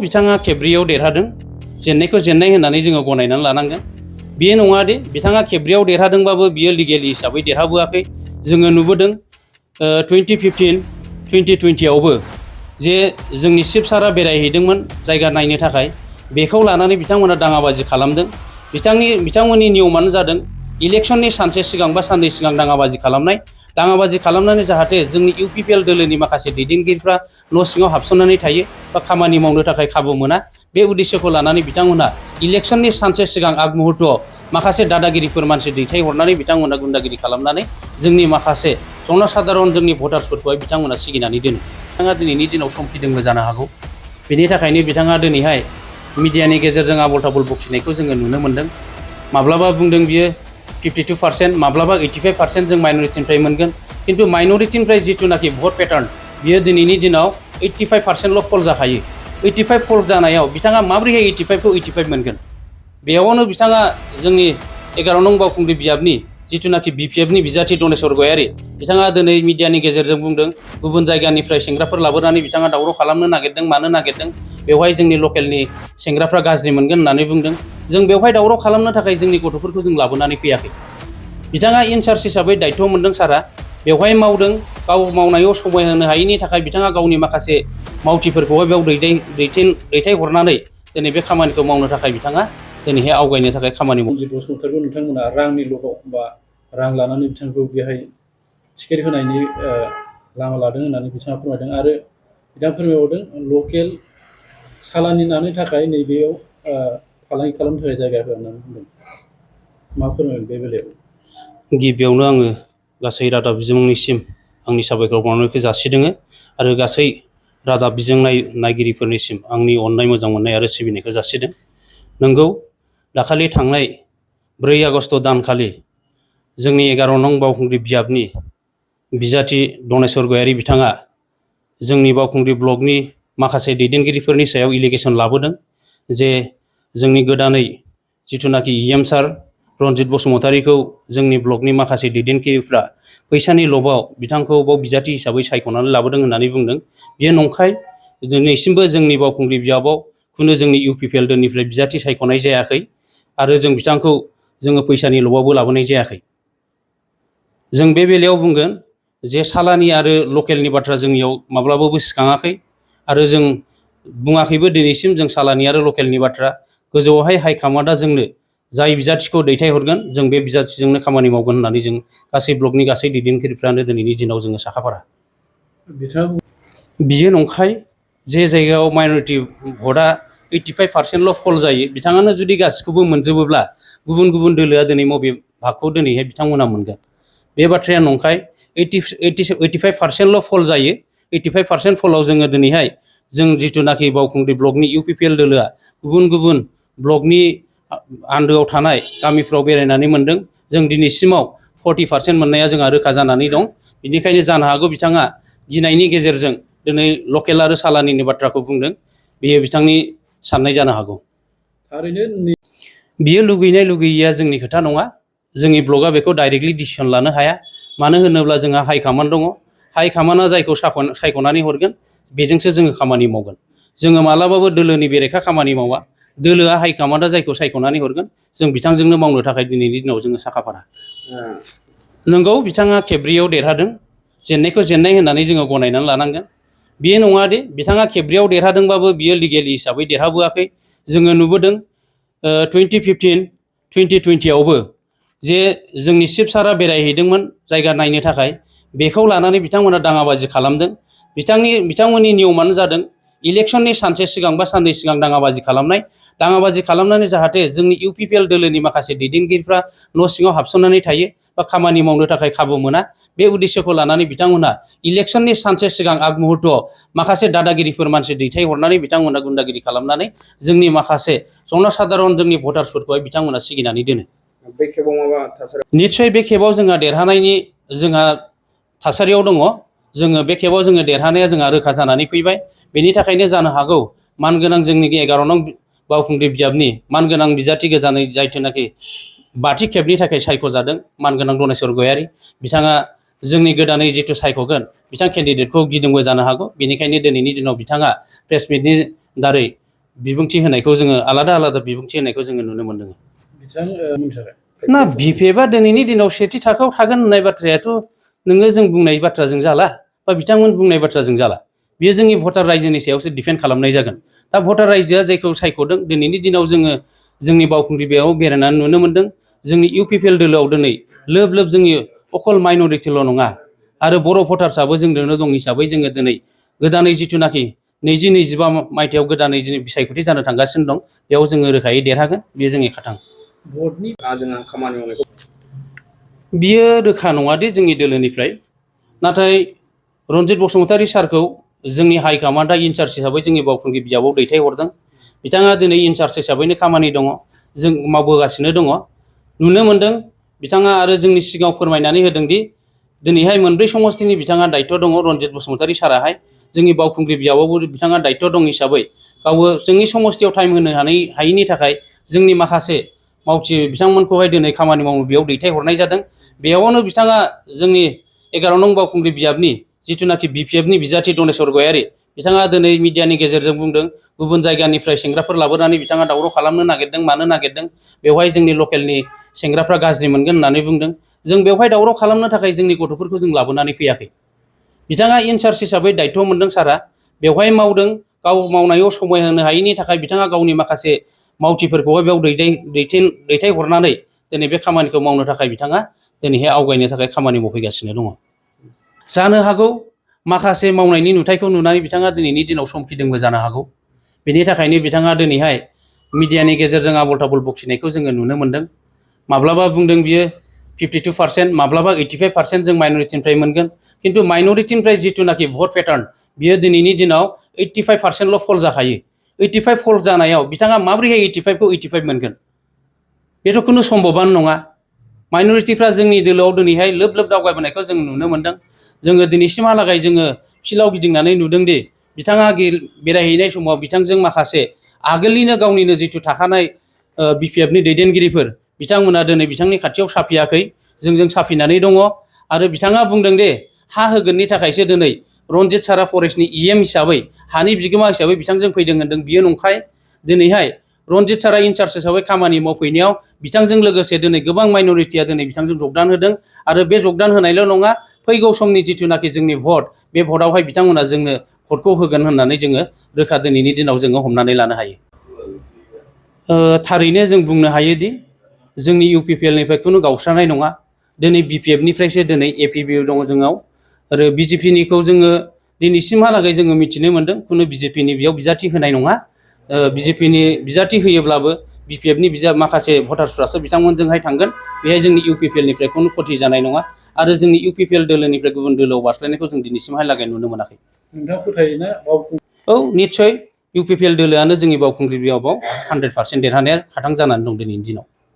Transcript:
बिथाङा खेबब्रैयाव देरहादों जेननायखौ जेननाय होननानै जोङो गनायनानै लानांगोन बेयो नङा दे बिथाङा खेबब्रैयाव देरहादोंबाबो बियो लिगेलि हिसाबै देरहाबोआखै जोङो नुबोदों 2015 2020आवबो जे जोंनि चिफ सारा बेरायहैदोंमोन जायगा नायनो थाखाय बेखौ लानानै बिथांमोना दाङाबाजि खालामदों बिथांमोननि नियमानो जादों इलेक्शननि सानसे सिगां बा साननै सिगां दाङाबाजि खालामनानै जाहाथे जोंनि इउपिपिएल दोलोनि माखासे दैदेनगिरिफ्रा न' सिङाव हाबसननानै थायो बा खामानि मावनो थाखाय खाबु मोना बे उद्देश्यखौ लानानै बिथांमोना इलेक्शननि सानसे सिगां आग मुहूर्तआव माखासे दादागिरिफोर मानसि दैथायहरनानै बिथांमोना गुन्दागिरि खालामनानै जोंनि माखासे जनसाधारन जोंनि भटार्सफोरखौहाय बिथांमोना सिगिनानै दोनो बिथाङा दिनैनि दिनाव समखिदोंबो जानो हागौ बेनि थाखायनो बिथाङा दिनैहाय मिडियानि गेजेरजों आबल ताबल बखिनायखौ जोङो नुनो मोन्दों माब्लाबा बुंदों बियो 52% माब्लाबा 85% जों माइनरिटिनिफ्राय मोनगोन किन्तु माइनरिटिनिफ्राय जिथुनाखि भट पेटार्न बियो दिनैनि दिनाव 85%ल' फल जाखायो 85 फल जानायाव बिथाङा माबोरैहाय 85खौ 85 मोनगोन बेयावनो बिथाङा जोंनि 11 नं बावखुंग्रि बियाबनि जिथुनाखि बिपिएफनि बिजाथि दनेश्वर गयारि बिथाङा दिनै मिडियानि गेजेरजों बुंदों गुबुन जायगानिफ्राय सेंग्राफोर लाबोनानै बिथाङा दावराव खालामनो नागिरदों मानो नागिरदों बेवहाय जोंनि लकेलनि सेंग्राफ्रा गाज्रि मोनगोन होननानै बुंदों जों बेवहाय दावराव खालामनो थाखाय जोंनि गथ'फोरखौ जों लाबोनानै फैयाखै बिथाङा इनचार्ज हिसाबै दायित्व मोनदों सारा बेवहाय मावदों गाव मावनायाव समय होनो हायैनि थाखाय बिथाङा गावनि माखासे मावथिफोरखौहाय बेयाव दैथायहरनानै दिनै बे खामानिखौ मावनो थाखाय बिथाङा दिनैहाय आवगायनो थाखाय खामानि मावो बसुमतारिखौ नोंथांमोना रांनि लबाव बा रां लानानै बिथांखौ बेहाय टिकेट होनायनि लामा लादों होननानै बिथाङा फोरमायदों आरो बिथाङा फोरमायबावदों लकेल सालानि लानो थाखाय नैबेयाव फालांगि खालामनो थाखाय जायगा होआ होननानै बुंदों मा फोरमायगोन बे बेलायाव गिबियावनो आङो गासै रादाब बिजोंनिसिम आंनि साबायखर बावनायखौ जासिदों आरो गासै रादाब बिजों नायगिरिफोरनिसिम आंनि अननाय मोजां मोननाय आरो सिबिनायखौ जासिदों नंगौ दाखालि थांनाय 4 आगस्ट दानखालि जोंनि 11 नं बावखुंग्रि बियाबनि बिजाथि दनेश्वर गयारि बिथाङा जोंनि बावखुंग्रि ब्लकनि माखासे दैदेनगिरिफोरनि सायाव एलिगेसन लाबोदों जे जोंनि गोदानै जिथुनाखि इएम सार रनजित बसुमतारिखौ जोंनि ब्लकनि माखासे दैदेनगिरिफ्रा फैसानि लबाव बिथांखौ बाव बिजाथि हिसाबै सायख'नानै लाबोदों होननानै बुंदों बेयो नंखाय दिनैसिमबो जोंनि बावखुंग्रि बियाबाव खुनु जोंनि इउपिपिएल दोलनिफ्राय बिजाथि सायख'नाय जायाखै आरो जों बिथांखौ जोङो फैसानि लबावबो लाबोनाय जायाखै जों बे बेलायाव बुंगोन जे सालानि आरो लकेलनि बाथ्रा जोंनियाव माब्लाबाबो सिखाङाखै आरो जों बुङाखैबो दिनैसिम जों सालानि आरो लकेलनि बाथ्रा गोजौआवहाय हाइकमान्डआ जोंनो जाय बिजाथिखौ दैथायहरगोन जों बे बिजाथिजोंनो खामानि मावगोन होननानै जों गासै ब्लकनि गासै दैदेनगिरिफ्रानो दिनैनि दिनाव जोङो साखाफारा बियो नंखाय जे जायगायाव माइनरिटि भटआ 85%ल' फल जायो बिथाङानो जुदि गासिखौबो मोनजोबोब्ला गुबुन गुबुन दोलोआ दिनै बबे भागखौ दिनैहाय बिथांमोना मोनगोन बे बाथ्राया नंखाय 85%ल' फल जायो 85% फलाव जोङो दिनैहाय जों जिथुनाखि बावखुंग्रि ब्लकनि इउपिपिएल दोलोआ गुबुन गुबुन ब्लकनि आन्दोआव थानाय गामिफ्राव बेरायनानै मोनदों जों दिनैसिमाव 40% मोननाया जोंहा रोखा जानानै दं बेनिखायनो जानो हागौ बिथाङा गिनायनि गेजेरजों दिनै लकेल आरो सालानिनि बाथ्राखौ बुंदों बेयो बिथांनि साननाय जानो हागौ थारैनो बियो लुगैनाय लुगैयैया जोंनि खोथा नङा जोंनि ब्लकआ बेखौ डाइरेक्टलि डिसिसन लानो हाया मानो होनोब्ला जोंहा हाइकमान्ड दङ हाइकमान्डआ जायखौ सायख'नानै हरगोन बेजोंसो जोङो खामानि मावगोन जोङो मालाबाबो दोलोनि बेरेखा खामानि मावा दोलोआ हाइकमान्डआ जायखौ सायख'नानै हरगोन जों बिथांजोंनो मावनो थाखाय दिनैनि दिनाव जोङो साखाफारा नंगौ बिथाङा खेबब्रैयाव देरहादों जेननायखौ जेननाय होननानै जोङो गनायनानै लानांगोन बेयो नङा दे बिथाङा खेबब्रैयाव देरहादोंबाबो बियो लिगेलि हिसाबै देरहाबोआखै जोङो नुबोदों 2015 2020आवबो जे जोंनि चिफ सारा बेरायहैदोंमोन जायगा नायनो थाखाय बेखौ लानानै बिथांमोना दाङाबाजि खालामदों बिथांमोननि नियमानो जादों इलेक्शननि सानसे सिगां बा साननै सिगां दाङाबाजि खालामनानै जाहाथे जोंनि इउपिपिएल दोलोनि माखासे दैदेनगिरिफ्रा न' सिङाव हाबसननानै थायो बा खामानि मावनो थाखाय खाबु मोना बे उद्देश्यखौ लानानै बिथांमोना इलेक्शननि सानसे सिगां आग मुहूर्तआव माखासे दादागिरिफोर मानसि दैथायहरनानै बिथांमोना गुन्दागिरि खालामनानै जोंनि माखासे जनसाधारन जोंनि भटार्सफोरखौहाय बिथांमोना सिगिनानै दोनो बे खेबाव माबा थासारि निस्सय बे खेबाव जोंहा देरहानायनि जोंहा थासारियाव दङ जोङो बे खेबाव जोङो देरहानाया जोंहा रोखा जानानै फैबाय बेनि थाखायनो जानो हागौ मानगोनां जोंनि 11 नं बावखुंग्रि बियाबनि मानगोनां बिजाथि गोजानै जायथुनाखि 5थि खेबनि थाखाय सायख'जादों मानगोनां दनेश्वर गयारि बिथाङा जोंनि गोदानै जिथु सायख'गोन बिथां केन्डिडेटखौ गिदोंबो जानो हागौ बेनिखायनो दिनैनि दिनाव बिथाङा प्रेस मिटनि दारै बिबुंथि होनायखौ जोङो आलादा आलादा बिबुंथि होनायखौ जोङो नुनो मोन्दों। ना बिपिएफआ दिनैनि दिनाव सेथि थाखोआव थागोन होननाय बाथ्रायाथ' नोङो जों बुंनाय बाथ्राजों जाला बा बिथांमोन बुंनाय बाथ्राजों जाला। बेयो जोंनि भटार रायजोनि सायावसो डिपेन्ड खालामनाय जागोन। दा भटार रायजोआ जायखौ सायख'दों दिनैनि दिनाव जोङो जोंनि बावखुंग्रि बेयाव बेरायनानै नुनो मोन्दों जोंनि इउपिपिएल दोलोआव दिनै लोब लोब जोंनि अकल माइनरिटिल' नङा आरो बर' भटार्सआबो जोंजोंनो दं हिसाबै जोङो दिनै गोदानै जिथुनाखि 2025 मायथाइयाव गोदानै बिसायख'थि जानो थांगासिनो दं बेयाव जोङो रोखायै देरहागोन बेयो जोंनि खाथां। भटनि जोंहा खामानि मावनायखौ बियो रोखा नङादि जोंनि दोलोनिफ्राय नाथाय रन्जित बसुमतारी सारखौ जोंनि हाइकमान्डआ इनचार्ज हिसाबै जोंनि बावखुंग्रि बिजाबाव दैथायहरदों। बिथाङा दिनै इनचार्ज हिसाबैनो खामानि दङ जों मावबोगासिनो दङ नुनो मोन्दों। बिथाङा आरो जोंनि सिगाङाव फोरमायनानै होदोंदि दिनैहाय मोनब्रै समस्तिनि बिथाङा दायित्व दङ रन्जित बसुमतारी साराहाय जोंनि बावखुंग्रि बिजाबावबो बिथाङा दायित्व दं हिसाबै गावबो जोंनि समस्तियाव टाइम होनो हायैनि थाखाय जोंनि माखासे मावथि बिथांमोनखौहाय दिनै खामानि मावनो बेयाव दैथायहरनाय जादों। बेयावनो बिथाङा जोंनि 11 नं बावखुंग्रि बिजाबनि जिथुनाखि बिपिएफनि बिजाथि दनेस्वर गयारि बिथाङा दिनै मिडियानि गेजेरजों बुंदों गुबुन जायगानिफ्राय सेंग्राफोर लाबोनानै बिथाङा दावराव खालामनो नागिरदों मानो नागिरदों बेवहाय जोंनि लकेलनि सेंग्राफ्रा गाज्रि मोनगोन होननानै बुंदों। जों बेवहाय दावराव खालामनो थाखाय जोंनि गथ'फोरखौ जों लाबोनानै फैयाखै। बिथाङा इनचार्ज हिसाबै दायित्व मोनदों सारा बेवहाय मावदों गाव मावनायाव समाय होनो हायैनि थाखाय बिथाङा गावनि माखासे मावथिफोरखौहाय बेयाव दैथायहरनानै दिनै बे खामानिखौ मावनो थाखाय बिथाङा दिनैहाय आवगायनो थाखाय खामानि मावफैगासिनो दङ। जानो हागौ माखासे मावनायनि नुथायखौ नुनानै बिथाङा दिनैनि दिनाव समखिदोंबो जानो हागौ। बेनि थाखायनो बिथाङा दिनैहाय मिडियानि गेजेरजों आबल ताबल बखिनायखौ जोङो नुनो मोन्दों। माब्लाबा बुंदों बियो 52%, माब्लाबा 85% जों माइनरिटिनिफ्राय मोनगोन खिन्थु माइनरिटिनिफ्राय जिथुनाखि भट पेटार्न बियो दिनैनि दिनाव 85%ल' फल जाखायो। 85 फल जानायाव बिथाङा माबोरैहाय 85 खौ 85 मोनगोन बेथ' खुनु सम्भबानो नङा। माइनरिटिफ्रा जोंनि दोलोआव दिनैहाय लोब लोब दावगाबोनायखौ जों नुनो मोन्दों। जोङो दिनैसिमहालागै जोङो फिल्डआव गिदिंनानै नुदोंदि बिथाङा बेरायहैनाय समाव बिथांजों माखासे आगोलनिनो गावनिनो जिथु थाखानाय बिपिएफनि दैदेनगिरिफोर बिथांमोना दिनै बिथांनि खाथियाव साफियाखै जोंजों साफिनानै दङ आरो बिथाङा बुंदों दे हा होगोननि थाखायसो दिनै रन्जित सारा फरेस्टनि इएम हिसाबै हानि बिगोमा हिसाबै बिथांजों फैदों होनदों। बियो नंखाय। दिनैहाय रन्जित सारा इनचार्ज हिसाबै खामानि मावफैनायाव बिथांजों लोगोसे दिनै गोबां माइनरिटिया दिनै बिथांजों जगदान होदों आरो बे जगदान होनायल' नङा फैगौ समनि जिथुनाखि जोंनि भट बे भटआवहाय बिथांमोना जोंनो भटखौ होगोन होननानै जोङो रोखा दिनैनि दिनाव जोङो हमनानै लानो हायो। थारैनो जों बुंनो हायोदि जोंनि इउपिपिएलनिफ्राय खुनु गावस्रानाय नङा। दिनै बिपिएफनिफ्रायसो दिनै एपिबि दङ जोंनाव आरो बिजेपिनिखौ जोङो दिनैसिमहालागै जोङो मिथिनो मोन्दों खुनु बिजेपिनि बेयाव बिजाथि होनाय नङा। बिजेपिनि बिजाथि होयोब्लाबो बिपिएफनि माखासे भटार्सफ्रासो बिथांमोनजोंहाय थांगोन। बेहाय जोंनि इउपिपिएलनिफ्राय खुनु खथि जानाय नङा आरो जोंनि इउपिपिएल दोलोनिफ्राय गुबुन दोलोआव बारस्लायनायखौ जों दिनैसिमहालागै नुनो मोनाखै। नोंथाङा फोथायोना औ निस्सय इउपिपिएल दोलोआनो जोंनि बावखुंग्रि बिजाबाव 100% देरहानाया खाथां जानानै दं दिनैनि दिनाव।